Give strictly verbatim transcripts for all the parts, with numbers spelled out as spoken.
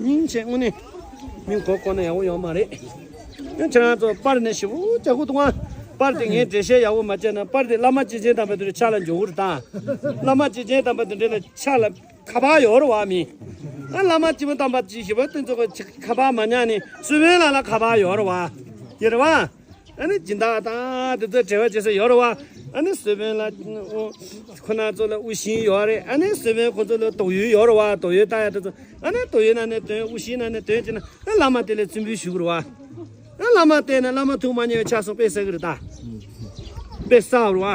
སྙིང་རྗེ། དངོས་གནས་མི་མགོ་སྐོར་ན་ཡག་པོ་ཡོད་མ་རེད། ཁྱེད་རང་ཚོ་པར་ནས་ཞིབ་པོ་ལྕགས་པོ་འདུག་ཨ། པར་དེ་ངས་འགྲེལ་བཤད་ཡག་པོ་མ་བྱས་ན་པར་དེ་བླ་མ་གཅེས་ཆེན་དམ་པའི་དུས་ཆ་ལ་འཇོག་གི་རེད་ད། བླ་མ་གཅེས་ཆེན་དམ་པའི་དུས་འདྲ་ལ་ཆ་ལ་ཁ་པར་ཡོད་རེད་བ་མི། ཨ་བླ་མ་གཅེས་པོ་དམ་པ་གཅིག་ཞིབ་པོ་དེ་ཚོ་གི་ཁ་པར་མ་ཉར་ནས་སུས་བོན་ལ་ལ་ཁ་པར་ཡོད་རེད་བ། ཡོད་རེད་བ། ཨ་ནི་སྦྱིན་བདག་དང་དེ་ཚོ་འབྲེལ་བ་བྱེད་ས་ཡོད་རེད་བ། ཨ་ནི་སུས་བོན་ལ་ཁོ་ན་ཚོ་ལ་དབུ་ཞིང་ཡོད་རེད། ཨ་ནི་སུས་བོན་ཁོ་ཚོ་ལ་དོགས་ཡོད་ཡོད་རེད་བ། དོགས་ཡོད་ལྟ་ཡ་དེ་ཚོ། ཨ་ནི་དོགས་ཡོད་ན་ནི་དོན་དབུ་ཞིང་ན་ནི་དོན་བྱེད་ན་ཨ་བླ་མ་དེ་ལ་བཙུན་འབུལ་ཞུ་དགོས་རེད་བ། ཨ་བླ་མ་བསྟེན་ན་བླ་མ་ཐུགས་མ་མཉེས་པའི་ཕྱག་སོང་དཔེ་བསགས་ཀྱི་རེད་ད། དཔེ་བསགས་རེད་བ།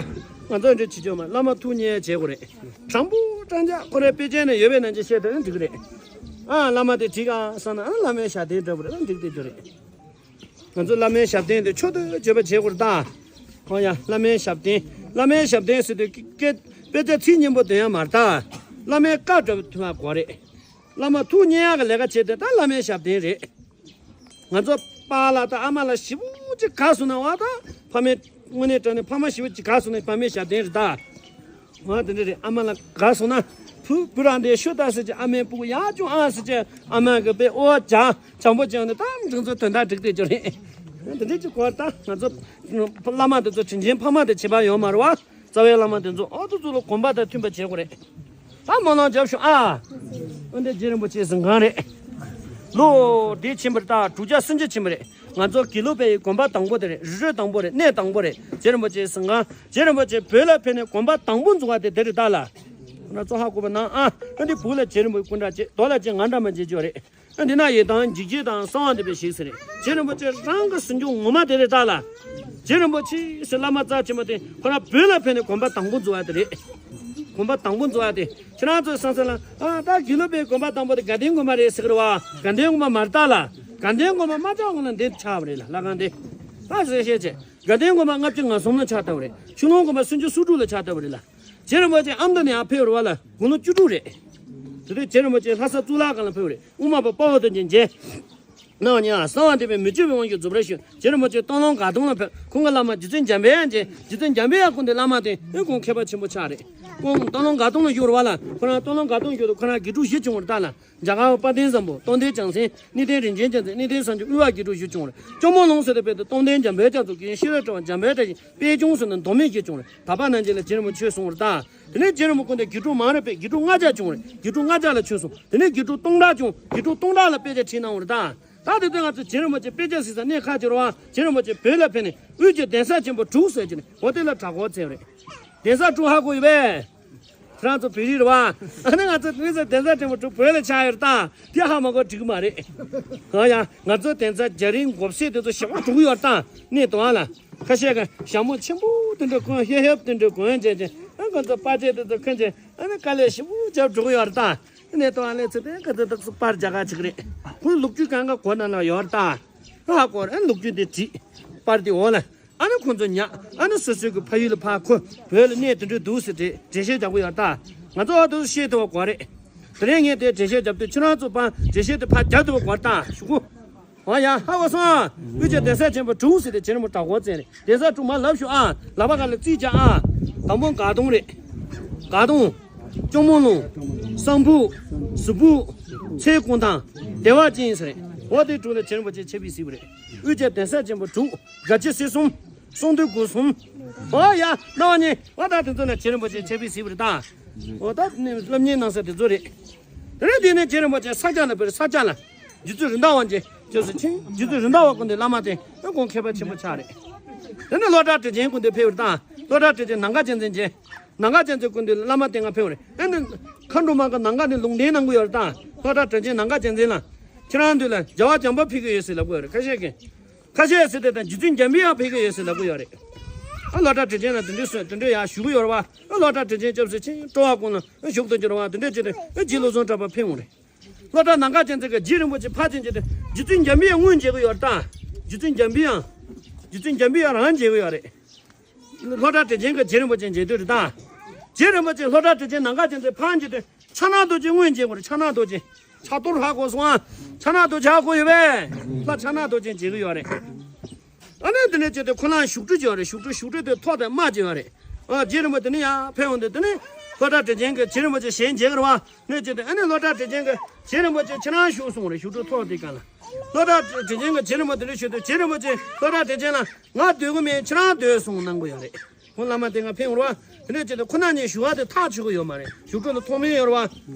ང་ཚོ་འདྲ་བྱེད་ཆོག་མ་བླ་མ་ཐུགས་མཉེས་བྱེད་དགོས་རེད། དྲང་པོ་དྲང་བཞག་ཁོ་རའི་དཔེ་ཆ་ནས་ཡོད་པའི་ནང་ཆ་བཤད་དེ་ནི་འགྲིག་གི་རེད། ཨ་བླ་མ་དེ་འགྲིག་ཨ་བསམ་ན་ཨ་བླ་མའི་ཞབས་བརྟན་འདྲ་པོ་རེད་ཨ་འགྲིག་བསྡད་རྒྱུ་རེད། ང་ཚོ་བླ་མའི་ཞབས་བརྟན་དེ་མཆོག་ཏུ་བརྗོད་པ་བྱེད་དགོས་རེད་ད། ཧོ་ཡ་བླ་མའི་ཞབས་བརྟན། བླ་མའི་ཞབས་བརྟན་ཟེར་དུས་སྐད་དཔེ་ཆ་ཚིག་སྙན་པོ་འདོན་ཡ་མ་རེད་ད། བླ་མའི་བཀའ་སྒྲུབ་ཐུབ་པ་དགོས་རེད། བླ་མ་ཐུགས་མཉེས་ཡག་གི་ལས་ཀ་བྱེད་དེ་ད་བླ་མའི་ཞབས་བརྟན་རེད། ང་ཚོ་པཱ་ལགས་དང་ཨ་མ་ལགས་ཞེ་པོ་ཅིག་དགའ་སོང་ན་བ་ད་ཕ་མའི་དངོས་གནས་དྲང་གནས་ཕ་མ་ཞེ་པོ་ཅིག་དགའ་སོང་ན་ཕ་མའི་ཞབས་བརྟན་རེད་ད། ང་དེ་འདྲ་རེད། ཨ་མ་ལགས་དགའ་སོང་ན་བུ་བུ་རང་དེ་ཤོད་ད་ཟེར་གྱི་ཨ་མའི་སྤུ་གུ་ཡག་བྱུང་ཨ་ཟེར་གྱི་ཨ་མ་གི་དཔེ་ཨོ་ཅག་བྱམས་པོ་བྱུང་ནས་ད་འདི་ཚོ་དོན་དག་འགྲིག་བསྡད་རྒྱུ་རེད། དེ་འདྲ་ཅིག་གོ་ད་ང་ཚོ་བླ་མ་དེ་ཚོ་དྲིན་ཅན་ཕ་མ་དེ་བྱེད་པ་ཡོད་མ་རེད་བ། རྩ་བའི་བླ་མ་དེ་ཚོ་ཨ་ཐུ་ཚོ་ལ་གོམ་པ་དང་མཐུན་པ་བྱེད་དགོས་རེད། ད་སྨོན་ལམ་རྒྱབ་ཤོག་ཨ། འོན་ཏེ་རྗེ་རིན་པོ་ཆེ་གསུང་གང་རེད། ལོ་དེ་ཕྱིན་པ་རེད་ད་དྲུག་བརྒྱ་སུམ་ཅུ་ཕྱིན་པ་རེད། ང་ཚོ་དགེ་ལུགས་པའི་གོམ་པ་དང་པོ་དེ་རེད། རི་ཁྲོད་དང་པོ་རེད། གནས་དང་པོ་རེད། རྗེ་རིན་པོ་ཆེ་གསུང་གང་། རྗེ་རིན་པོ་ཆེ་བོད་ལ་ཕེབས་ནས་གོམ་པ་དང་པོ་འཛུགས་པ་དེ་དེ་རེད་ད་ལ། ཁོ་ན་ཚོ་ཧ་གོ་བ་ན་ཨ། འོན་ཏེ་བོད་ལ་རྗེ་རིན་པོ་ཆེ་སྐུ་འདྲ་བྱེད་རྡོ་ལ་བྱེད་ང་འདྲ་མ་བྱེད་རྒྱུ་རེད། ཨ་འདི་ན་ཡི་དམ་འཇིགས་བྱེད་དང་གསང་བ་འདུས་པའི་ཞིག་ཟེར་རེད། རྗེ་རིན་པོ་ཆེ་རང་གི་གཟིམ་ཆུང་ངོ་མ་དེ་རེད་ད་ལ། རྗེ་རིན་པོ་ཆེ་ཟེར་བླ་མ་རྩ་ཆེན་པོ་དེ་ཁོ་རང་བོད་ལ་ཕེབས་ནས་གོམ་པ་དང་པོ་འཛུགས་པ་དེ་རེད། གོམ་པ་དང་པོ་འཛུགས་པ་དེ་ཁྱེད་རང་ཚོའི་བསམ་ཚུལ་ལ་ཨ་ད་དགེ་ལུགས་པའི་གོམ་པ་དང་པོ་དེ་དགའ་ལྡན་དགོན་པ་རེད་ཟེར་གི་རེད་བ། དགའ་ལྡན་དགོན་པ་མ་རེད་ད་ལ། དགའ་ལྡན་དགོན་པ་མ་ཆགས་གོང་ལ་འདི་ཆགས་པ་རེད་ལ་ལྷ་ཁང་དེ། ད་ཟེར་བཤད་བྱས་དགའ་ལྡན་དགོན་པ་ལྔ་བཅུ་ང་གསུམ་ལ་ཆགས་བསྡད་པ་རེད། ཆོས་ལུང་དགོན་པ་སུམ་ཅུ་སོ་དྲུག་ལ་ཆགས་བསྡད་པ་རེད་ལ། རྗེ་རིན་པོ་ཆེ་ཨ་མདོ་ནས་ཡར་ཕེབས་རེད་བ་ལ་དགུང་ལོ་བཅུ་དྲུག་རེད། དེ་དུས་རྗེ་རིན་པོ་ཆེ་ལྷ་ས་གཙུག་ལག་ཁང་ལ་ཕེབས་རེད། དབུ་མ་པ་དཔའ་བོ་དང་གཅིག་མཇལ། གནང་བ་ཉིད་གསང་བ་འདུས་པའི་མི་བསྐྱོད་པའི་དབང་གིས་རྫོགས་པར་ཞུ། རྗེ་རིན་པོ་ཆེ་སྟོད་ལུང་དགའ་སྟོན་ལ་ཕེབས། ཁོང་གི་བླ་མ་རྗེ་བཙུན་འཇམ་དཔལ་དབྱངས་མཇལ། རྗེ་བཙུན་འཇམ་དཔལ་དབྱངས་ཁོང་དེ་བླ་མ་དེ་ཨེ་ཁོང་མཁས་པ་ཆེན་པོ་ཆགས་རེད། ཁོང་སྟོད་ལུང་དགའ་སྟོན་ལ་བཞུགས་རེད་བ་ལ་ཁོ་རང་སྟོད་ལུང་དགའ་སྟོན་བཞུགས་དུས་ཁོ་རང་དགེ་ཕྲུག་བཞི་བྱུང་བ་རེད་ད་ལ། རྒྱ་གར་བ་དཔལ་ལྡན་བཟང་པོ་རྟོགས་ལྡན་བྱང་སེང་གནས་བརྟན་རིན་ཆེན་རྒྱལ་མཚན་གནས་བརྟན་བཟང་སྐྱོང་དབུས་པ་དགེ་ཕྲུག་བཞི་བྱུང་རེད། སྐྱོར་མོ་ལུང་ཟེར་དེ་དཔེ་དེ་རྟོགས་ལྡན་འཇམ་དཔལ་རྒྱ་མཚོ་དགེ་བཤེས་རབ་གྲགས་པ་འཇམ་དཔལ་བཀྲ་ཤིས་དཔལ་སྐྱོང་ཟེར་ནས་མདོ་སྨད་བཞི་བྱུང་རེད། ད་བར་ནང་བཞིན་ལ་རྗེ་རིན་པོ་ཆེ་གསུངས་པ་རེད་ད། དེ་ནས་རྗེ་རིན་པོ་ཆེ་དགེ་ཕྲུག་མང་རབས་པས་དགེ་ཕྲུག་ལྔ་བརྒྱ་བྱུང་རེད། དགེ་ཕྲུག་ལྔ་བརྒྱ་ལ་ཆོས་གསུངས། དེ་ནས་དགེ་ཕྲུག་སྟོང་ཕྲག་བྱུང་། དགེ་ཕྲུག་སྟོང་ཕྲག་ལ་དཔེ་ཆ་ཁྲིད་གནང་བ་རེད་ད། ད་དེ་དུས་ང་ཚོ་རྗེ་རིན་པོ་ཆེ་དཔེ་ཆ་གཟིགས་ས་གནས་ཁག་ཅིག་རེད་བ། རྗེ་རིན་པོ་ཆེ་བོད་ལ་ཕེབས་ནས་དབུས་ཀྱི་གདན་ས་ཆེན་པོ་དྲུག་ཟེར་གྱི་ནས་འོ་དེ་ལ་གྲྭ་སྐོར་བཙལ་བ་རེད། གདན་ས་དྲུག་ཧ་གོ་ཡོད་པས། ཁྱེད་རང་ཚོ་བོད་རིགས་རེད་བ། ཨ་ནི་ང་ཚོ་དེ་ཚོ་གདན་ས་ཆེན་པོ་དྲུག་བོད་ལ་ཆགས་ཡོད་རེད་ད། དེ་ཧ་མ་གོ་འགྲིག་གི་མ་རེད། ཨ་ཡ་ང་ཚོ་གདན་ས་རྒྱ་རིགས་མགོ་སེར་དེ་ཚོ་ཞེ་པོ་དྲུག་ཡོད་རེད་ད། གནས་དང་ལ། ཁ་ཤས་ཀྱིས་ཞྭ་མོ་ཆེན་པོ་དེ་འདྲ་གོན་ཧེབ་ཧེབ་དེ་འདྲ་གོན་བྱས་ཏེ་ཨ་ཁོ་ཚོ་དཔའ་རྩལ་དེ་ཚོ་གོན་བྱས་ཨ་ནི་དཀའ་ལས་ཞེ་པོ་རྒྱབ་འགྲོ་གི་ཡོད་རེད་ད། གནས་སྟངས་ལས་ཚེ་དེ་ཁོ་ཚོ་དག་སུ་པར་རྒྱག་ག་ཅིག་རེད། ཁོའི་ལོ་རྒྱུས་གང་ག་གོ་ན་ན་ཡོད་རེད་ད། ཧ་གོ་རེད། ལོ་རྒྱུས་དེ་བྲིས། པར་དེ་འོག་ལ་ཨ་ནི་ཁོ་ཚོ་ཉག་ཨ་ནི་སོ་སོའི་གི་ཕ་ཡུལ་ལ་ཕར་ཁོ་བོད་ལ་གནས་དེ་འདྲ་འདུག་ཟེར་དེ་འགྲེལ་བཤད་རྒྱག་གི་ཡོད་རེད་ད། ང་ཚོ་ཨ་དུ་ཤེས་ཐུབ་པ་དགོས་རེད། དེ་རིང་ངས་དེ་འགྲེལ་བཤད་རྒྱབ་དུས་ཁྱེད་རང་ཚོ་ཕར་འགྲེལ་བཤད་དེ་ཕར་རྒྱག་ཐུབ་པ་དགོས་རེད་ད་ཞུ་གོ། ཨ་ཡ་ཧ་གོ་སོང་ཨ། དབུས་ཀྱི་གདན་ས་ཆེན་པོ་དྲུག་ཟེར་ཏེ་བྱེད་རིན་པོ་གྲྭ་སྐོར་བཙལ་རེད། གདན་ས་དྲུག་མ་ལབ་ཤོག་ཨ། ལག་པ་ག་ལ་རྩིས་བྱ་ཨ། དང་པོ་དགའ་གདོང་རེད། དགའ་གདོང་། སྐྱོར་མོ་ལུང་། བསང་ཕུག་གཟུགས་ཕུག་ཚེ་སྐོང་ཐང་། བདེ་བ་ཅན་ཟེར་རེད། འོ་དེ་དྲུག་ལ་བྱེད་རིན་པོ་ཆེ་ཆེ་བི་ཟེར་བ་རེད། དབུས་ཀྱི་གདན་ས་ཆེན་པོ་དྲུག་དགའ་སྐྱིད་སྲིད་གསུམ། གསང་འདུས་སྒོ་གསུམ། འོ་ཡ་རྣ་བ་ཉན། འོ་ད་དེ་ཚོ་ན་བྱེད་རིན་པོ་ཆེ་ཆེ་བི་ཟེར་བ་རེད་ད། འོ་ད་སློབ་གཉེར་གནང་ས་དེ་ཚོ་རེད། དེ་ནས་དེ་ནས་བྱེད་རིན་པོ་ཆེ་ས་སྐྱ་ལ་བོད་ས་སྐྱ་ལ། རྗེ་བཙུན་རེད་མདའ་བ་མཇལ། ཅེས་སུ་ཕྱིན། རྗེ་བཙུན་རེད་མདའ་བ་སྐུ་མདུན་བླ་མ་དེ་ཨ་ཁོང་མཁས་པ་ཆེན་པོ་ཆགས་རེད། དེ་ནས་སློབ་གྲྭ་དྲིན་ཅན་སྐུ་མདུན་ཕེབས་པར་བཏང་། སློབ་གྲྭ་དྲིན་ཅན་ནམ་མཁའ་རྒྱལ་མཚན་མཇལ། ནམ་མཁའ་རྒྱལ་མཚན་སྐུ་མདུན་བླ་མ་དེ་སྔ་ཕེབས་རེད། ཨ་ནི་མཁའ་འགྲོ་མ་གི་ནམ་མཁའ་ནས་ལུང་བསྟན་གནང་གི་ཡོད་རེད་ད། སློབ་གྲྭ་དྲིན་ཅན་ནམ་མཁའ་རྒྱལ་མཚན་ལ། ཁྱེད་རང་འདི་ལ་རྒྱལ་བ་བྱམས་པ་ཕེབས་ཀྱི་ཡོད་ཟེར་ལབ་གི་ཡོད་རེད། ཁ་ཤས་ཀྱིས། ཁ་ཤས་ཟེར་དེ་དང་རྗེ་བཙུན་འཇམ་པའི་དབྱངས་ཕེབས་ཀྱི་ཡོད་ཟེར་ལབ་གི་ཡོད་རེད། ཨ་སློབ་གྲྭ་དྲིན་ཅན་ལ་དེ་འདྲས་གསུངས་དེ་འདྲས་ཡང་ཞུ་གི་ཡོད་རེད་བ། ཨ་སློབ་གྲྭ་དྲིན་ཅན་སྐྱབས་སུ་མཆི། སྤྲོ་བ་ཀུན་ལ་བཞུགས་དང་འགྱུར་བ་དེ་འདྲས་བྱས་ཏེ་ཨ་རྗེ་བློ་བཟང་གྲགས་པ་ཕེབས་འོང་རེད། སློབ་གྲྭ་ནམ་མཁའ་རྒྱལ་མཚན་གྱིས་རྗེ་རིན་པོ་ཆེ་ཕར་ཕྱིན་བྱས་ཏེ་རྗེ་བཙུན་འཇམ་པའི་དབྱངས་སྔོན་མཇལ་གྱི་ཡོད་རེད་ད། རྗེ་བཙུན་འཇམ་པའི་དབྱངས། རྗེ་བཙུན་འཇམ་པའི་དབྱངས་རང་མཇལ་གྱི་ཡོད་རེད། སློབ་གྲྭ་དྲིན་ཅན་གྱིས་རྗེ་རིན་པོ་ཆེ་མཇལ་དུས་རེད་ད། རྗེ་རིན་པོ་ཆེ་སློབ་གྲྭ་དྲིན་ཅན་ནམ་མཁའ་རྒྱལ་མཚན་ཕར་མཇལ་དུས་ཕྱག་ན་རྡོ་རྗེ་སྔོན་མཇལ་དགོས་རེད། ཕྱག་ན་རྡོ་རྗེ། ཕྱག་རྡོར་ཧ་གོ་སོང་ཨ། ཕྱག་ན་རྡོ་རྗེ་ཧ་གོ་ཡོད་པས། ལྷ་ཕྱག་ན་རྡོ་རྗེ་མཇལ་གྱི་ཡོད་རེད། ཨ་ནི་དེ་ནས་བྱས་ཏེ་ཁོ་ན་བཞུགས་ཁྲི་ཅིག་ཡོད་རེད། བཞུགས་ཁྲི་བཞུགས་ཁྲི་དེ་ཐོག་དང་དམར་ཅིག་ཡོད་རེད། ཨ་རྗེ་རིན་པོ་དེ་ནས་ཡར་ཕེབས་འོང་དུས་དེ་ནས་སློབ་གྲྭ་དྲིན་ཅན་གྱིས་རྗེ་རིན་པོ་ཆེ་ཞལ་མཇལ་གྱི་རེད་བ། ནས་བྱས་ཏེ་ཨ་ནི་སློབ་གྲྭ་དྲིན་ཅན་གྱིས་ རྗེ་རིན་པོ་ཆེ་ཁྱེད་རང་བཞུགས་གསུངས་རེད། བཞུགས་གྲལ་ཐོག་དེ་ག་ལ། ལྷོ་བྲག་དྲིན་ཅན་གྱིས་རྗེ་རིན་པོ་ཆེ་ལ་ཞུས་དུས་རྗེ་རིན་པོ་ཆེ་ལྷོ་བྲག་དྲིན་ཅན་ལ་ང་སྡོད་གི་མེད། ཁྱེད་རང་སྡོད་གསུངས་གནང་གི་ཡོད་རེད། ཁོང་བླ་མ་དེ་སྔ་ཕེབས་ཡོད་རེད་བ། དེ་འདྲ་བྱས་ཏེ་ཁོ་ན་ཉིད་བཞུགས་པ་དེ་ཐག་ཆོད་གི་ཡོད་མ་རེད། བཞུགས་གྲལ་ལ་ཐོགས་མེད་ཡོད་རེད་བ།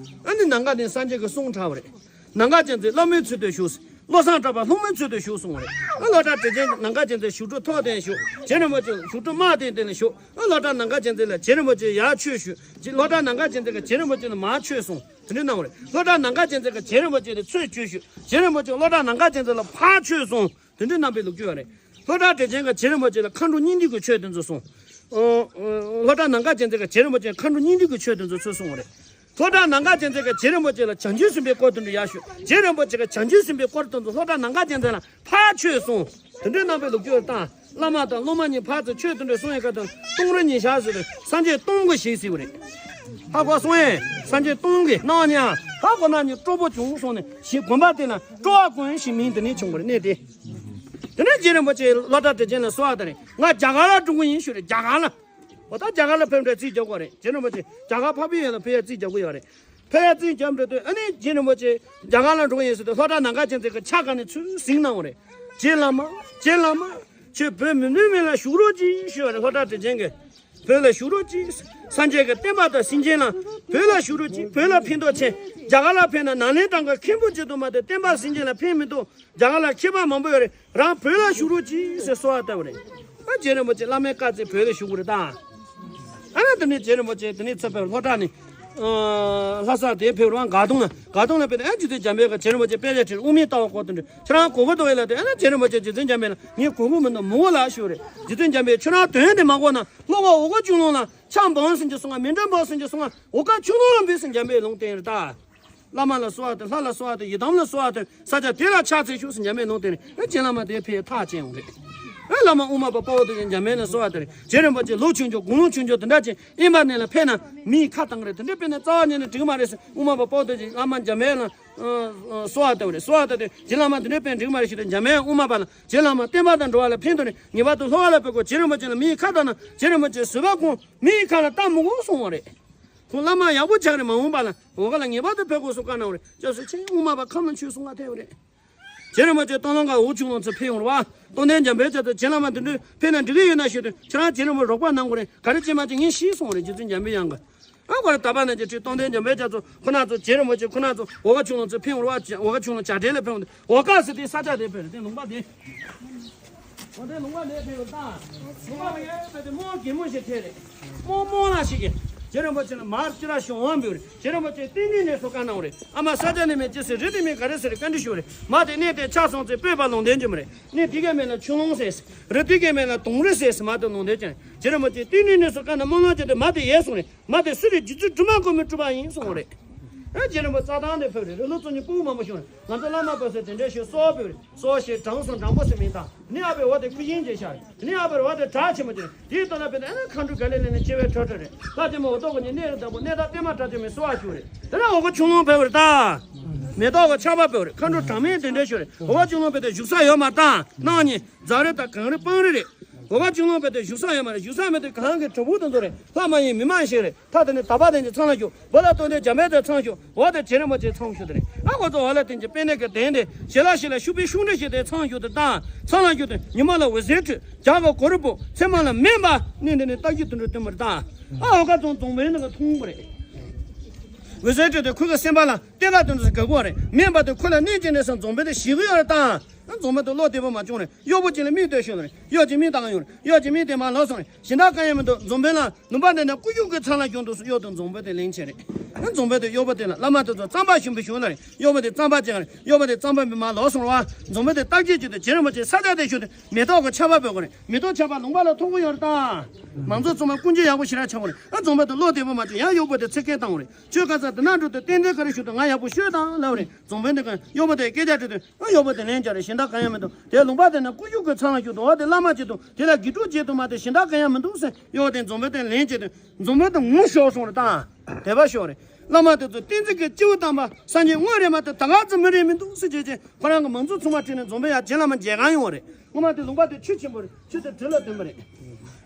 ཨ་ནི་ནམ་མཁའ་ནས་སངས་རྒྱས་ཀྱི་གསུང་གྲགས་པ་རེད། ནམ་མཁའ་རྒྱལ་མཚན་ལྷ་མོའི་ཚུལ་དུ་བཞུགས། བློ་བཟང་གྲགས་པ་ལྷ་མོའི་ཚུལ་དུ་བཞུགས་གསུངས་པ་རེད། ཨ་ལྷོ་བྲག་དྲིན་ཅན་ནམ་མཁའ་རྒྱལ་མཚན་བཞུགས་གྲལ་ཐོག་དེ་བཞུགས། རྗེ་རིན་པོ་ཆེ་བཞུགས་གྲལ་དམའ་དེ་དེ་ལ་བཞུགས། ཨ་ལྷོ་བྲག་ནམ་མཁའ་རྒྱལ་མཚན་ལ་རྗེ་རིན་པོ་ཆེ་ཡར་ཆོས་ཞུས། ལྷོ་བྲག་ནམ་མཁའ་རྒྱལ་མཚན་གྱིས་རྗེ་རིན་པོ་ཆེ་ལ་མར་ཆོས་གསུངས། དེ་འདྲ་གནང་བ་རེད། ལྷོ་བྲག་ནམ་མཁའ་རྒྱལ་མཚན་གྱིས་རྗེ་རིན་པོ་ཆེ་ལ་ཚུར་ཆོས་ཞུས། རྗེ་རིན་པོ་ཆེ་ལྷོ་བྲག་ནམ་མཁའ་རྒྱལ་མཚན་ལ་ཕར་ཆོས་གསུངས། དེ་འདྲ་གནང་བའི་ལོ་རྒྱུས་ཡོད་རེད། ལྷོ་བྲག་དྲིན་ཅན་གྱིས་རྗེ་རིན་པོ་ཆེ་ལ་མཁའ་འགྲོ་སྙིང་ཐིག་གི་ཆོས་དེ་ཚོ་གསུངས། ཨོ། ཨོ། ལྷོ་བྲག་ནམ་མཁའ་རྒྱལ་མཚན་གྱིས་རྗེ་རིན་པོ་ཆེ་ལ་མཁའ་འགྲོ་སྙིང་ཐིག་གི་ཆོས་དེ་ཚོ་ཚུར་གསུངས་པ་རེད། ལྷོ་བྲག་ནམ་མཁའ་རྒྱལ་མཚན་གྱིས་རྗེ་རིན་པོ་ཆེ་ལ་བྱང་ཆུབ་སེམས་དཔའི་སྐོར་དེ་འདྲ་ཡར་ཞུས། རྗེ་རིན་པོ་ཆེ་གིས་བྱང་ཆུབ་སེམས་དཔའི་སྐོར་དེ་ཚོ་ལྷོ་བྲག་ནམ་མཁའ་རྒྱལ་མཚན་ལ་ཕར་ཆོས་གསུངས། དེ་འདྲ་གནང་བའི་ལོ་རྒྱུས་ཡོད་རེད་ད། བླ་མ་དང་སློབ་མ་གཉིས་ཕར་ཚུར་ཆོས་དེ་འདྲ་གསུང་ཡས་ཀ་དང་སྟོང་རི་ཉི་ཤར་ཟེར་བའི་སངས་རྒྱས་སྟོང་གི་ཞིག་ཟེར་བ་རེད། ཧ་གོ་སོང་ངས། སངས་རྒྱས་སྟོང་གི་སྣང་བ་ཉིད་ཧ་གོ་ན་ཉིད་སྤྲོ་པོ་བྱུང་སོང་ནས་ཞིག་དགོན་པ་དེ་ན་སྤྲོ་བ་དགོན་ཞེས་མིང་དེ་ནས་བྱུང་བ་རེད་གནས་དེ། དེ་ནས་རྗེ་རིན་པོ་ཆེ་ལྷོ་བྲག་དྲིན་ཅན་ལ་གསོལ་བ་དེ་རེད། ང་རྒྱ་གར་ལ་འགྲོ་གི་ཡིན་ཞུས་རེད། རྒྱ་གར་ལ། འོ་ད་རྒྱ་གར་ལ་ཕེབས་འདྲ་རྩིས་རྒྱག་དགོས་རེད། རྗེ་རིན་པོ་ཆེ་རྒྱ་གར་འཕགས་པའི་ཡུལ་ལ་ཕེབས་ཡ་རྩིས་རྒྱག་དགོས་ཡོད་རེད། ཕེབས་ཡ་རྩིས་རྒྱག་འདྲ་དུས་ཨ་ནི་རྗེ་རིན་པོ་ཆེ་རྒྱ་གར་ལ་འགྲོ་གི་ཡིན་ཟེར་དུས་ལྷོ་བྲག་ནམ་མཁའ་རྒྱལ་མཚན་གྱི་ཕྱག་སྒང་ནས་ཚུར་གཟིགས་གནང་བ་རེད། རྗེ་བླ་མ། རྗེ་བླ་མ། ཁྱོད་བོད་མི་མཐུན་མི་ལ་བཞུགས་རོགས་གྱིས་ཞུས་པ་རེད། ལྷོ་བྲག་དྲིན་ཅན་གྱིས། བོད་ལ་བཞུགས་རོགས་གྱིས། སངས་རྒྱས་ཀྱི་བསྟན་པ་དང་སེམས་ཅན་ལ་བོད་ལ་བཞུགས་རོགས་གྱིས། བོད་ལ་ཕན་ཐོགས་ཆེ། རྒྱ་གར་ལ་ཕེབས་ན་ནཱ་ལེནྡྲ་གི་མཁན་པོ་གཅིག་ཏུ་མ་གཏོགས་བསྟན་པ་སེམས་ཅན་ལ་ཕན་མི་ཐོགས། རྒྱ་གར་ལ་མཁས་པ་མང་པོ་ཡོད་རེད། རང་བོད་ལ་བཞུགས་རོགས་གྱིས་ཟེར་གསོལ་བ་བཏབ་པ་རེད། ཨ་རྗེ་རིན་པོ་ཆེ་བླ་མའི་བཀའ་བརྩིས་བོད་ལ་བཞུགས་པ་རེད་ད། ཨ་ན་དེ་ནས་རྗེ་རིན་པོ་ཆེ་དེ་ནས་ཚུར་ཕེབས་ལྷོ་བྲག་ནས། ཨ། ལྷ་ས་དེ་ཕེབས་རང་སྒར་དུང་ལ། སྒར་དུང་ལ་ཕེབས་ཏེ་ཨ་རྗེ་བཙུན་འཇམ་དཔལ་གྱིས་རྗེ་རིན་པོ་ཆེ་དཔེ་ཆ་ཁྲིད་དབུ་མའི་ལྟ་བ་སྐོར་དེ་འདྲ་ཁྱེད་རང་གོ་གི་འདུག་ཨེ་ལབ་དུས་ཨ་ན་རྗེ་རིན་པོ་ཆེ་རྗེ་བཙུན་འཇམ་དཔལ་ལ་ངས་གོ་གི་མི་འདུག་མི་གོ་ལབ་ཞུས་རེད། རྗེ་བཙུན་འཇམ་དཔལ་ཁྱོད་རང་དོན་དེ་མ་གོ་ན་ལྷོ་ཁ་འོལ་ཁ་ཆོས་ལུང་ལ་ཕྱག་འབུམ་ཟིན་གྱི་སོང་ང་མཎྜལ་འབུམ་ཟིན་གྱི་སོང་ང་འོལ་ཁ་ཆོས་ལུང་ལ་འབུལ་ཟེར་འཇམ་དཔལ་ལུང་བསྟན་རེད་ད། བླ་མ་ལ་གསོལ་བ་དང་ལྷ་ལ་གསོལ་བ་དང་ཡི་དམ་ལ་གསོལ་བ་དང་ས་ཆ་དེ་ལ་ཕྱག་འཚལ་ཤོག་ཟེར་འཇམ་དཔལ་ལུང་བསྟན་ནས་ཨ་རྗེ་བླ་མ་དེ་ཕེབས་ཐག་བཅད་ཡོང་རེད། ཨ་བླ་མ་དབུ་མ་པ་དཔའ་བོ་དེ་འཇམ་དཔལ་ལ་གསོལ་བ་དེ་རེད། རྗེ་རིན་པོ་ཆེ་ལོ་ཆུང་ཆུང་དགུང་ལོ་ཆུང་ཆུང་དེ་འདྲ་ཅིག་ཨེ་མ་ནས་ལ་ཕེབས་ན་མིའི་ཁ་བཏང་རེད། དེ་འདྲ་ཕེབས་ན་རྩ་བ་ཉིད་ནས་འགྲིག་མ་རེད་ཟེར་དབུ་མ་པ་དཔའ་བོ་དེ་བླ་མ་འཇམ་དཔལ་ལ་གསོལ་བ་བཏབ་རེད། གསོལ་བ་བཏབ་དེ་རྗེ་བླ་མ་དེ་འདྲ་ཕེབས་འགྲིག་མ་རེད་ཞུས་ཏེ་འཇམ་དཔལ་དབུ་མ་པ་ལ་རྗེ་བླ་མ་བསྟན་པ་དང་འགྲོ་བ་ལ་ཕན་ཐོགས་ནས་ངེས་པར་དུ་ལྷོ་བ་ལ་ཕེབས་དགོས། རྗེ་རིན་པོ་ཆེ་ལ་མིའི་ཁ་བཏང་ན་རྗེ་རིན་པོ་ཆེ་བཟོད་པ་སྐོང་མིའི་ཁ་ལ་བཏང་མི་དགོས་གསུངས་པ་རེད། ཁོང་བླ་མ་ཡག་པོ་ཆགས་རེད། མ་འོངས་པ་ལ་འོལ་ཁ་ལ་ངེས་པར་དུ་ཕེབས་དགོས་སུ་བཀའ་གནང་བ་རེད། སྐྱབས་སུ་མཆི། དབུ་མ་པ་ཁམས་ལ་ཆོས་གསུང་ག་ཐེབས་རེད། རྗེ་རིན་པོ་ཆེ་སྟོད་ལུང་ག་འོལ་ཁ་ཆོས་ལུང་ཚུར་ཕེབས་ཡོང་རེད་བ། རྟོགས་ལྡན་འཇམ་དཔལ་རྒྱ་མཚོ་རྗེ་བླ་མ་དེ་འདྲ་ཕེབས་ན་འགྲིག་གི་ཡོད་ན་ཞུས་དུས་ཁྱེད་རང་རྗེ་རིན་པོ་རོགས་པ་གནང་དགོས་རེད། ག་རེ་བྱས་མ་བྱས་ངས་ཤེས་གསུངས་རེད། རྗེ་བཙུན་འཇམ་དཔལ་དབྱངས་ཀྱིས། ཨ་ཁོ་ར་ད་བར་ན་རྗེ་ཁྲི་སྟོད་ལྡན་འཇམ་དཔལ་རྒྱ་མཚོ་ཁོ་ན་ཚོ་རྗེ་རིན་པོ་ཆེ་ཁོ་ན་ཚོ་འོལ་ཁ་ཆོས་ལུང་ཚུར་ཕེབས་ཡོང་རེད་བ། འོལ་ཁ་ཆོས་ལུང་བྱ་བྲལ་ལ་ཕེབས་ཡོང་དུས་འོལ་ཁ་ཟེར་དེ་ས་ཆ་དེ་ཕེབས་རེད། དེ་ལུང་པ་དེ། འོ་དེ་ལུང་པ་ལས་ཕེབས་ཡོད་ད། ལུང་པ་ལ་ཡ་ཡོད་པ་དེ་རྨོ་རྒན་མོ་ཞིག་ཐེ་རེད། རྨོ་རྨོ་ལགས་ཤིག་གིས་རྗེ་རིན་པོ་ཆེ་ལ་མར་ཅི་ར་ཞུ་འོང་འབུལ་རེད། རྗེ་རིན་པོ་ཆེ་ཏིང་ངེ་འཛིན་གནས་སུ་བཀའ་གནང་བ་རེད། ཨ་མ་ས་ཆ་ནས་མེད་ཅི་ཟེར། རི་དེ་མིང་ག་རེ་ཟེར་བཀའ་འདྲི་ཞུ་རེད། མ་དེ་གནས་དེ་ཆགས་སོང་ཚེ་སྤོས་པ་ལུང་བསྟན་གྱི་མ་རེད། གནས་དེ་གའི་མིང་ལ་ཆུ་ལུང་ཟེར། རི་དེ་གའི་མིང་ལ་དུང་རི་ཟེར། མ་དེ་ལུང་བསྟན་ཀྱང་རྗེ་རིན་པོ་ཆེ་ཏིང་ངེ་འཛིན་གནས་སུ་བཀའ་གནང་སྨོན་ལམ་བྱས་ཏེ་མ་དེ་ཡལ་སོང་རེད། མ་དེ་སུ་རེད། རྗེ་བཙུན་སྒྲོལ་མ་མགོན་པོས་སྒྲུབ་པ་ཡིན་གསུངས་པ་རེད། ཨ་རྗེ་རིན་པོ་རྩྭ་ཐང་དེ་ཕེབས་རེད། རི་ལུ་བཙུན་གྱི་སྤུ་གུ་མང་པོ་བྱུང་རེད། ང་ཚོ་བླ་མ་པ་སེ་དེ་འདྲ་ཞིག་གསོལ་བ་ཕེབས་རེད། གསོལ་བ་ཞེས་དྲང་སྲོང་དྲང་པོ་ཟེར་མིང་བཏགས། ནི་ཨ་བེར་བ་དེ་ཁུ་ཤིང་ཅན་ཤར་རེད། ནི་ཨ་བེར་བ་དེ་གྲགས་ཆེན་པོ་ཅན་རེད། དེའི་ལྟོ་ན་བེར་དེ་ཨ་ན་མཁའ་འགྲོ་ག་ལེ་ལེ་ནས་སྐྱེ་བའི་ཁྲོ་ཁྲོ་རེད། ལྷ་ལྡན་མ་འོ་ཏོ་གོ་ཉི་གནས་རི་དང་པོ་གནས་བདག་བརྟན་མ་གྲགས་ཅན་མའི་གསོལ་བ་ཞུ་རེད། དེ་ན་འོ་གོ་ཆུ་ལུང་ཕེབས་པ་རེད་ད། མེ་ཏོག་གི་ཆར་པ་ཕེབས་པ་རེད། མཁའ་འགྲོ་གྲངས་མེད་དེ་འདྲ་ཞིག་རེད། འོ་གོ་ཆུ་ལུང་ཕེབས་ཏེ་བཞུགས་ས་ཡོད་མ་ད། གནངས་ཉིན་རྫ་རི་དང་གངས་རི་སྤང་རི་རེད། འོ་གོ་ཆུ་ལུང་ཕེབས་ཏེ་བཞུགས་ས་ཡོད་མ་རེད། བཞུགས་ས་མེད་དེ་གངས་ཀྱི་གྲུ་གུ་དེ་ཚོ་རེད། ལྷ་མ་ཡིན་མི་མ་ཡིན་ཞིག་རེད། ད་དེ་ནས་དག་པ་དེ་ཚང་ལ་བཞུགས། བོད་ལ་སྟོད་ལྡན་འཇམ་དཔལ་དེ་ཚང་བཞུགས། འོ་དེ་རྗེ་རིན་པོ་ཆེ་ཚང་བཞུགས་དེ་རེད། ཨ་ཁོ་ཚོ་འོ་ལ་བརྟེན་གྱི་པེ་ནེ་གི་གདན་དེ་ཞལ་ལག་ཞིག་ལ་ཤུག་པའི་ཤུག་འདྲ་ཞིག་དེ་ཚང་བཞུགས་དེ་དང་ཚང་ལ་བཞུགས་དེ་ཉི་མ་ལ་འོད་ཟེར་འཕྲོས། བྱ་བ་གོ་རུ་པོ་ཚེར་མ་ལ་མེ་འབར། གནས་འདི་ནས་རྟ་བཞོན་དུད་འགྲོ་སྟོན་པར་དང་། ཨ་འོ་ཁ་རྫོང་རྫོང་དཔོན་ནི་ག་མཐོང་པ་རེད། འོད་ཟེར་འཕྲོས་དེ་ཁོ་གི་སེམས་པ་ལ་བསྟན་པ་དོན་དུ་དགའ་གོ་རེད། མེ་འབར་དེ་ཁོ་ལ་གནས་ཀྱི་གནས་སམ་རྫོང་དཔོན་དེ་ཞིག་གི་ཡོད་རེད་དང་། རྫོང་དཔོན་དེ་བློ་བདེ་པོ་མ་བྱུང་རེད། གཡོག་པོ་གཅིག་ལ་མིག་ལྟོས་ཤོར་རེད། གཡོག་གཅིག་མིག་བཏང་ཡོང་རེད། གཡོག་གཅིག་མིག་དེ་མ་ལོག་སོང་རེད། གཞན་དག་གང་ཡང་མི་འདུག་རྫོང་དཔོན་ལ་ལུང་པ་འདི་ནས་སྐུ་གཡུག་གི་ཚང་ལ་གྱོང་དུ་སུ་གཡོག་དང་རྫོང་དཔོན་དེ་ལེན་བྱས་རེད། རྫོང་དཔོན་དེ་གཡོག་པོ་དེ་ལ་བླ་མ་དེ་ཚོ་རྩམ་པ་ཞིམ་པོ་ཞུ་ལ་རེད། གཡོག་པོ་དེ་རྩམ་པ་བྱེད་ག་རེད། གཡོག་པོ་དེ་རྩམ་པ་མི་མ་ལོག་སོང་བ། རྫོང་དཔོན་དེ་རྟགས་བརྒྱད་ཅིག་དང་རྗེ་རིན་པོ་ཆེ་ས་ཆ་དེ་ཞུ་དེ་མེ་ཏོག་གི་ཆར་པ་འབེབས་ག་རེད། མེ་ཏོག་ཆར་པ་ལུང་པ་ལ་ཐོགས་གི་ཡོད་རེད་ད། མང་ཚོགས་ཚང་མ་ཀུན་སྤྱོད་ཡག་པོ་ཞེ་དྲག་ཆགས་ག་རེད། ཨ་རྫོང་དཔོན་དེ་བློ་བདེ་པོ་མ་བྱུང་ཡང་གཡོག་པོ་དེ་ཚེ་སྐལ་བཏང་ག་རེད། ཁྱོད་ག་ས་དེ་ན་འགྲོ་དུས་རྟེན་འབྲེལ་ག་རེ་ཞུ་དང་ང་ཡག་པོ་ཤོད་དང་ལབ་རེད། རྫོང་དཔོན་དེ་ག་གཡོག་པོ་དེ་སྐད་ཆ་དྲིས་དུས་ཨ་གཡོག་པོ་དེ་ལན་རྒྱག་རེད། གཞན་དག་གང་ཡང་མི་འདུག་དེ་ལུང་པ་དེ་ན་སྐུ་གཡུག་གི་ཚང་ལ་ཞུགས་འདུག་འོ་དེ་བླ་མ་གཅིག་འདུག་དེ་ལ་དགེ་ཕྲུག་གཅིག་འདུག་མ་གཏོགས་གཞན་དག་གང་ཡང་མི་འདུག་ཟེར། གཡོག་པོ་དེ་རྫོང་དཔོན་དེ་ལན་བྱས་དུས་རྫོང་དཔོན་དེ་ངུ་ཤོར་སོང་རེད་ད། དད་པ་ཤོར་རེད། བླ་མ་དེ་ཚོ་བསྟན་འཛིན་གྱི་སྐྱེས་བུ་དམ་པ་སངས་རྒྱས་དངོས་རེད་མ་གཏོགས་ད་ག་ཙམ་མི་རེད་མི་འདུག་ཟེར་བྱས་རྗེས་ཁོ་རང་གི་མང་ཚོགས་ཚང་མ་ཁྲིད་ནས་རྫོང་དཔོན་ཡར་རྗེ་བླ་མ་མཇལ་གང་ཡོང་བ་རེད། སྔོན་མ་དེ་ལུང་པ་དེ་ཆུ་ཆེན་པོ་རེད། ཆུ་དེ་དྲི་ལ་ཐོན་པ་རེད།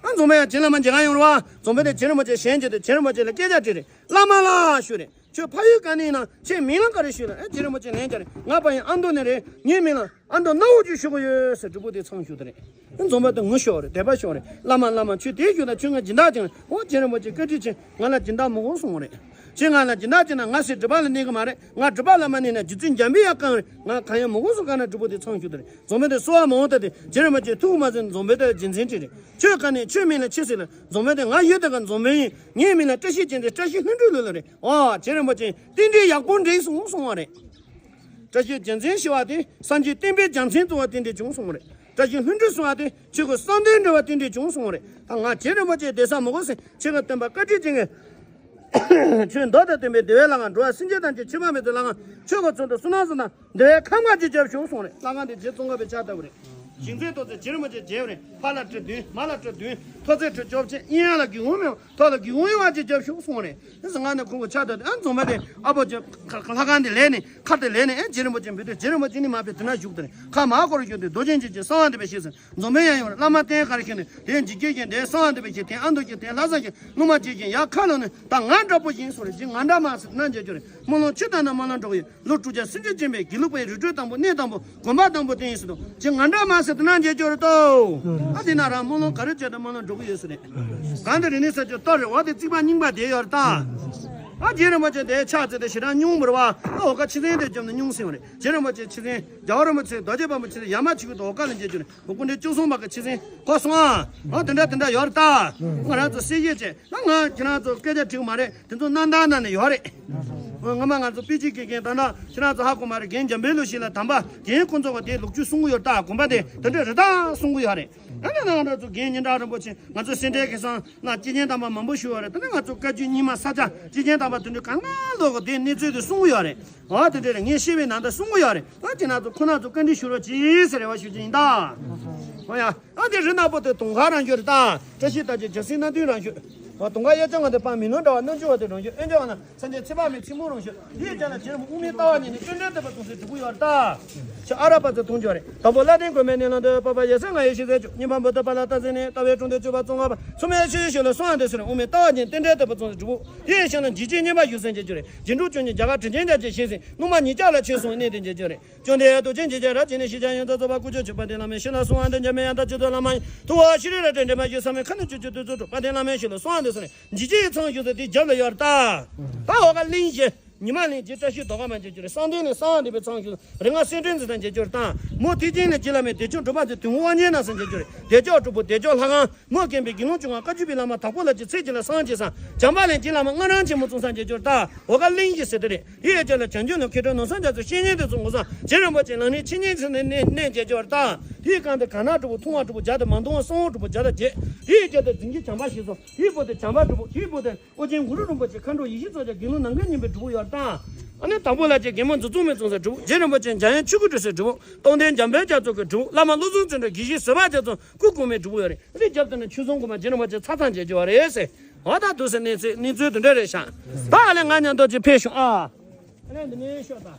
ཨ་རྫོང་དཔོན་ཡར་རྗེ་བླ་མ་མཇལ་གང་ཡོང་རེད་བ། རྫོང་དཔོན་དེ་རྗེ་རིན་པོ་ཆེ་ཞལ་མཇལ་དུས་རྗེ་རིན་པོ་ཆེ་ལ་སྐད་ཆ་དྲིས་རེད། བླ་མ་ལགས་ཞུས་རེད། ཁྱོད་ཕ་ཡུལ་ག་ནས་ཡིན་ན། ཁྱེད་མིང་ལ་ག་རེ་ཞུས་ལ། ཨེ་རྗེ་རིན་པོ་ཆེ་ལན་བརྒྱབ་རེད། ང་ཕ་ཡུལ་ཨ་མདོ་ནས་རེད། ངའི་མིང་ལ་ཨ་མདོ་སྣ་བོ་ཅིག་ཞུ་གི་ཡོད་ཟེར། སྒྲུབ་པོ་དེ་ཚང་ཞུ་དེ་རེད། འཛོམས་པ་དེ་ངུ་ཤོར་རེད། དད་པ་ཤོར་རེད། བླ་མ་བླ་མ་ཁྱོད་དེ་ཞུ་ན་ཁྱོད་ང་སྦྱིན་བདག་ཅིག་ཨོ་རྗེ་རིན་པོ་ཆེ་བཀའ་དྲིན་ཆེ། ང་ལ་སྦྱིན་བདག་མི་དགོས་གསུངས་རེད། ཁྱེད་ང་ལ་སྦྱིན་བདག་བྱས་ན་ང་སྲིད་སྒྲུབ་པ་ལ་གནས་གི་མ་རེད། ང་སྒྲུབ་པ་བླ་མ་གནས་ན་རྗེ་བཙུན་འཇམ་པའི་དབྱངས་གང་རེད། ང་གང་ཡང་མི་དགོས་གསུངས་ག་ན་སྒྲུབ་པོ་དེ་ཚང་ཞུ་དེ་རེད། འཛོམས་པ་དེ་གསོལ་བ་མང་བོ་བཏབ་སྟེ་རྗེ་རིན་པོ་ཆེ་ཐུགས་མ་ཟིན། འཛོམས་པ་དེ་ལ་རྗེས་འཛིན་བྲིས་རེད། ཁྱོད་ག་ནས་ཁྱོད་མིང་ལ་ཅི་ཟེར་ལ། འཛོམས་པ་དེ་ང་ཡུལ་དེ་ག་འཛོམས་པ་ཡིན། ངའི་མིང་ལ་བཀྲ་ཤིས་རྒྱལ་མཚན། བཀྲ་ཤིས་ལྷུན་གྲུབ་ལོས་ལ་རེད། ཨོ་རྗེ་རིན་པོ་ཆེ་རྟེན་འབྲེལ་ཡག་པོ་འགྲིག་སོང་གསུངས་པ་རེད། བཀྲ་ཤིས་རྒྱལ་མཚན་ཞེས་པ་དེ་སངས་རྒྱས་བསྟན་པའི་རྒྱལ་མཚན་བཙུགས་པ་རྟེན་འབྲེལ་བྱུང་གསུངས་པ་རེད། བཀྲ་ཤིས་ལྷུན་གྲུབ་ཟེར་བ་དེ་ཁྱོད་ཀྱི་བསམ་དོན་འགྲུབ་པ་རྟེན་འབྲེལ་བྱུང་གསུངས་པ་རེད། ད་ང་རྗེ་རིན་པོ་ཆེ་བསྡད་ས་མི་དགོས་ཟེར། ཁྱེད་ཀྱི་སྟོན་པ་བཀའ་དྲིན་ཅན་གྱི་ཁྱོད་མདོ་དང་མཐུན་པའི་བདེ་བའི་ལྷ་ཁང་། འགྲོ་བ་སེམས་ཅན་ཐམས་ཅད་ཕྱི་མ་མེད་དུ་ལྷ་ཁང་། ཆོས་ཀྱི་ཚུལ་དུ་བསོད་ནམས་བཟང་དང་བདེ་བའི་ཁམས་ཁམས་ཀྱི་རྒྱབ་ཤོག་གསུངས་རེད། ལྷ་ཁང་དེ་རྗེ་ཙོང་ཁ་པའི་ཕྱག་བཏབ་པ་རེད། ཞིང་ཚན་ཐོག་ཚད་རྗེ་རིན་པོ་ཆེ་མཇལ་བ་རེད། ཕ་ལ་ཁྲི་བདུན། མ་ལ་ཁྲི་བདུན། ཐོག་ཚད་ཁྲི་བཅོ་བརྒྱད། གཡས་གཡོན་ལ་སྒེའུ་ཁུང་མེད་པ། ཐོག་ལ་སྒེའུ་ཁུང་ཡོད་པ་ཅིག་རྒྱབ་ཤོག་གསུངས་རེད། དེ་ཟེར་ང་ནི་ཁོང་གི་ཕྱག་བཏབ་དུས། ཨ་འཛོམས་པ་དེ་ཨ་ཕོ་ཅིག་ལྷ་ཁང་དེ་ལས་ནས་མཁར་དེ་ལས་ནས། ཨེ་རྗེ་རིན་པོ་ཆེ་འབུལ་དུས་རྗེ་རིན་པོ་ཆེ་ནི་མ་ཕེབས། དེ་ན་བཞུགས་དེ་རེད། ཁ་མ་སྐོར་བཞུགས་དུས་རྡོ་རྗེ་འཇིགས་བྱེད་གསང་བ་འདུས་པའི་ཞལ་ཟེར། འཛོམས་པའི་ཡང་ཡོང་རེད། བླ་མ་བསྟེན་ག་རེ་ཞུས་ནས་དེ་འཇིགས་བྱེད་ཀྱི་དེ་གསང་བ་འདུས་པའི་ཞལ། དེ་ཨ་མདོ་ཞལ། དེ་ལྷ་ས་ཞལ། སློབ་མ་བྱེད་ཀྱི་ཡར་ཁ་ལོ་ནས། ད་ང་འདྲ་པོ་ཡིན་གསུངས་རེད། ཅིག་ང་འདྲ་མ་ཟེར་ན་མཇལ་རྒྱུ་རེད། སྨོན་ལམ་ཆུ་ལྟར་ན་སྨོན་ལམ་འགྲོ་གི་ཡོད། ལོ་དྲུག་བརྒྱ་སུམ་ཅུ་ཕྱིན་པའི་དགེ་ལུགས་པའི་རི་ཁྲོད་དང་པོ། གནས་དང་པོ། དགོན་པ་དང་པོ་དེ་ཡིན་ཟེར་དུས། ཅིག་ང་འདྲ་མ་ཟེར་དུ་ན་མཇལ་རྒྱུ་རེད་དོ། ཨ་དེ་ན་རང་སྨོན་ལམ་ག་རེ་བྱས་ཏེ་སྨོན་ལམ་འགྲོ་གི་ཡོད་ཟེར་རེད། གང་དེ་རིག་གནས་ས་ཆ་ལྟོ་རེད་བ། དེ་རྩིག་པ་རྙིང་པ་དེ་ཡོད་རེད་ད། ཨ་རྗེ་རིན་པོ་ཆེ་དེ་ཕྱག་བཙལ་ཏེ་ཞེ་དྲག་སྙུང་མི་རུང་བ། ཨ་འོ་ཀ་ཆུ་ཚན་དེ་བརྒྱབ་ནས་སྙུང་ཟིན་པ་རེད། རྗེ་རིན་པོ་ཆེ་ཆུ་ཚན། རྒྱལ་བ་རིན་པོ་ཆེ། རྡོ་རྗེ་སྤུན་པོ་ཆུ་ཚན། ཡ་མ་ཆུ་ཚན་དེ་འོ་ཀ་ལ་མཇལ་རྒྱུ་རེད། སྐུ་ཕྲེང་བཅུ་གསུམ་པ་གི་ཆུ་ཚན་གོ་སོང་ཨ། ཨ་དེ་འདྲ་དེ་འདྲ་ཡོད་རེད་ད། ང་རང་ཚོ་གསལ་བཤད་བྱས་ན། ང་ཁྱེད་རང་ཚོ་སྐད་ཆ་དྲིས་མ་རེད། དེ་ཚོ་རྣམ་ཐར་ནང་ནས་ཡོད་རེད། ཨ་སྔ་མ་ང་ཚོ་དཔེ་ཆའི་དགེ་རྒན་ད་ལྟ་ཁྱེད་རང་ཚོ་ཧ་གོ་མ་རེད། རྒན་འཇམ་དཔལ་ལོ་ཞིག་ལ་དམ་པ་རྒན་ཀུན་རྫོབ་པ་དེ་ལོ་རྒྱུས་གསུང་གི་ཡོད་རེད་ད། དགོན་པ་དེ་དེ་འདྲ་རེད་ད་གསུང་གི་ཡོད་རེད། ཨ་ནི་ང་རང་ཚོ་རྒན་སྙན་གྲགས་རིན་པོ་ཆེ། ང་ཚོ་སེ་འབྲས་དགེ་གསང་ལ་སྐྱེས་ཆེན་དམ་པ་མང་པོ་བཞུགས་ཡོད་རེད། དེ་ནས་ང་ཚོ་བཀའ་བརྒྱུད་རྙིང་མ་ས་སྐྱ་སྐྱེས་ཆེན་དམ་པ་དེ་འདྲ་ག་ང་ལོག་གི་དེ་གནས་ཚུལ་དེ་གསུང་གི་ཡོད་རེད། ཨ་དེ་འདྲ་རེད། ངས་ཤེས་པའི་ནང་དུ་གསུང་གི་ཡོད་རེད། ཨ་ཁྱེད་རང་ཚོ་ཁོ་རང་ཚོ་བཀའ་འདྲི་ཞུ་རོགས་གྱིས་ཟེར་རེ་བ་ཞུ་རྒྱུ་ཡིན་ད། ཨོ་ཡ། ཨ་དེ་རི་ནག་པོ་དེ་དུང་དཀར་རང་བཞིན་རེད་ད། བཀྲ་ཤིས་རྟགས་བརྒྱད་རྒྱལ་སྲིད་སྣ་བདུན་རང་བཞིན། ཨ་དུང་དཀར་གཡས་བརྐྱང་ང་དེ་པ་མི་ལོ་འདྲ་བ། རྣམ་འགྱུར་བ་དེ་རང་བཞིན། ཨེ་འདྲ་བ་ན། སངས་རྒྱས་ཚེ་དཔག་མེད་ཚེ་སྨོན་རང་བཞིན། དེའི་རྒྱབ་ལ་རྗེ་རིན་པོ་དབུ་མའི་ལྟ་བ་ཉིད་ནས་རྟེན་འབྲེལ་བསྟོད་པ་གསུང་སའི་སྒྲུབ་པོ་ཡོད་རེད་ད། ཤ་ཨ་ར་པ་ཚོ་དུང་ཡོད་རེད། དང་པོ་ལྷ་ལྡན་དགོན་པའི་གནས་ལམ་དུ། བར་པ་ཡ་སེ་ང་ཡི་ཤེས་ཚད་བཅུ། གཉིས་པ་འབུམ་དུ་པ་ལ་རྟགས་ཟིན་ནས། ལྟ་བའི་གྲོང་སྡེ་སྤྱོད་པ་ཙོང་ཁ་པ། མཚུངས་མེད་ཆོས་ཞུ་ལ་གསོལ་བ་འདེབས་ཟེར། དབུ་མའི་ལྟ་བ་ཉིད་རྟེན་འབྲེལ་བསྟོད་པ་གསུང་སའི་སྒྲུབ་པོ། དེའི་ཞལ་ལ་འཇིགས་བྱེད་བསྙེན་པ་བཞུགས་སེམས་ཀྱི་རྒྱུ་རེད། རྗེས་འགྲོ་བཅུ་གཉིས་རྒྱ་གར་དྲིན་ཅན་རྒྱ་ཆེན་ཞེས་ཟིན། སྣང་བ་ཉིད་ཀྱང་ལ་ཆོས་གསུང་གནས་དེ་མཇལ་རྒྱུ་རེད། བཅོམ་ལྡན་རྡོ་རྗེ་འཇིགས་བྱེད་རབ་བྱས་ནས། ཤེས་བྱ་ཡོངས་རྫོགས་རྫོགས་པ་ཀུན་སྤྱོད་ཕྱིར། དཔལ་ལྡན་བླ་མའི་ཞལ་ལ་གསོལ་བ་འདེབས། འཇམ་པའི་དབྱངས་དང་ཆོས་སྐུ་བླ་མ་ཡི། ཐུབ་པ་ཤེས་རིག་རབ་སྤྲས་འདྲེན་པ་ཞིག། བསམ་ཡས་མཁའ་སྣ་བཅུ་དུས་གསུམ་འཁྲུགས། དཔལ་ལྡན་བླ་མའི་ཞལ་ལ་གསོལ་བ་འདེབས་ཟེར་ནས་འཇིགས་བྱེད་ཀྱི་མཚམས་བཞུགས་ས་དེའི་རྒྱབ་ལ་ཡོད་རེད་ད། ད་འོ་ཀ་གླིང་བཞི། ཉི་མ་གླིང་རྗེ་བཀྲ་ཤིས་རྡོ་ཀ་མ་མཇལ་རྒྱུ་རེད། གསང་བདེ་གླིང་གསང་བ་འདུས་པའི་མཚམས་བཞུགས་ས་རིག་སྔགས་གསེར་ཕྲེང་འཛིན་ས་མཇལ་རྒྱུ་རེད་ད། མོ་ཐེག་ཆེན་གླིང་རྗེ་བླ་མའི་བདེ་མཆོག་སྒྲུབ་པ་མཛོད། དུས་འཁོར་དབང་ཆེན་ནང་ས་མཇལ་རྒྱུ་རེད། བདེ་མཆོག་སྒྲུབ་པོ་བདེ་མཆོག་ལྷ་ཁང་། མོ་མཁན་པོའི་དགེ་སློང་བཅུ་ལྔ་བཀའ་བརྒྱུད་པའི་བླ་མ་དྭགས་པོ་ལ་རྗེ་ཚེ་རྗེ་ལ་གསང་བ་མཇལ་ས། བྱམས་པ་གླིང་རྗེ་བླ་མ་སྔགས་རམས་ཆེན་མོ་གསུང་ས་མཇལ་རྒྱུ་རེད་ད། འོ་ཀ་གླིང་བཞི་ཟེར་དེ་རེད། དེའི་རྒྱབ་ལ་བྱང་ཆུབ་ལམ་མཁས་གྲུབ་ནོར་བཟང་རྒྱ་མཚོའི་བཤེས་གཉེན་དེ་ཚོ་ངོ་སོང་རྗེ་རིན་པོ་ཆེ་ལག་ལེན་འཆད་ཉན་ཚུལ་ནས་གནས་གནས་མཇལ་རྒྱུ་རེད་ད། དེའི་སྒང་དུ་གང་ན་སྒྲུབ་པོ་མཐོང་བ་སྒྲུབ་པོ་བརྒྱ་དང་མ་མཐོང་བ་གསང་བ་སྒྲུབ་པོ་བརྒྱ་དང་བརྒྱད། དེའི་རྒྱབ་དུ་རྫིང་གི་བྱམས་པ་ཞེས་སོ། དེའི་པོ་དེ་བྱམས་པ་སྒྲུབ་པོ། དེའི་པོ་དེ་ཨོ་རྒྱན་གུ་རུ་རིན་པོ་ཆེ་མཁའ་འགྲོ་ཡེ་ཤེས་མཚོ་རྒྱལ་དགེ་སློང་ནམ་མཁའི་སྙིང་པོའི་སྒྲུབ་པོ་ཡོད་རེད་ད། ཨ་ནི་དང་པོ་ལ་ཅིག་རྒན་མོ་མཛོ་བཙུགས་མའི་གསུང་ས་སྒྲུབ་པོ། རྗེ་རིན་པོ་ཆེ་འཇམ་དབྱངས་ཆོས་སྐུ་སྒྲོལ་སའི་སྒྲུབ་པོ། སྟོང་སྡེ་འཇམ་དཔལ་རྒྱ་མཚོ་གི་སྒྲུབ་པོ། བླ་མ་བློ་བཟང་བརྩོན་འགྲུས་དགེ་བཤེས་ཟུར་པ་རྒྱ་མཚོ་སྐུ་གོང་མའི་སྒྲུབ་པོ་ཡོད་རེད། དེའི་རྒྱབ་དུ་ནི་ཆོས་རྫོང་དགོན་པ་རྗེ་རིན་པོ་ཆེ་ཚར་ཚར་མཇལ་རྒྱུ་བ་རེད་ཟེར། འོ་ད་འདུག་ཟེར་གནས་ཚུལ་གནས་ཚུལ་དེ་འདྲ་རེད་ཤག་ད་ཨ་ལས་ང་མཉམ་དུ་ཅིག་ཕེབས་ཤོག་ཨ། ཨ་ལས་འདི་ནས་ཤོག་ད།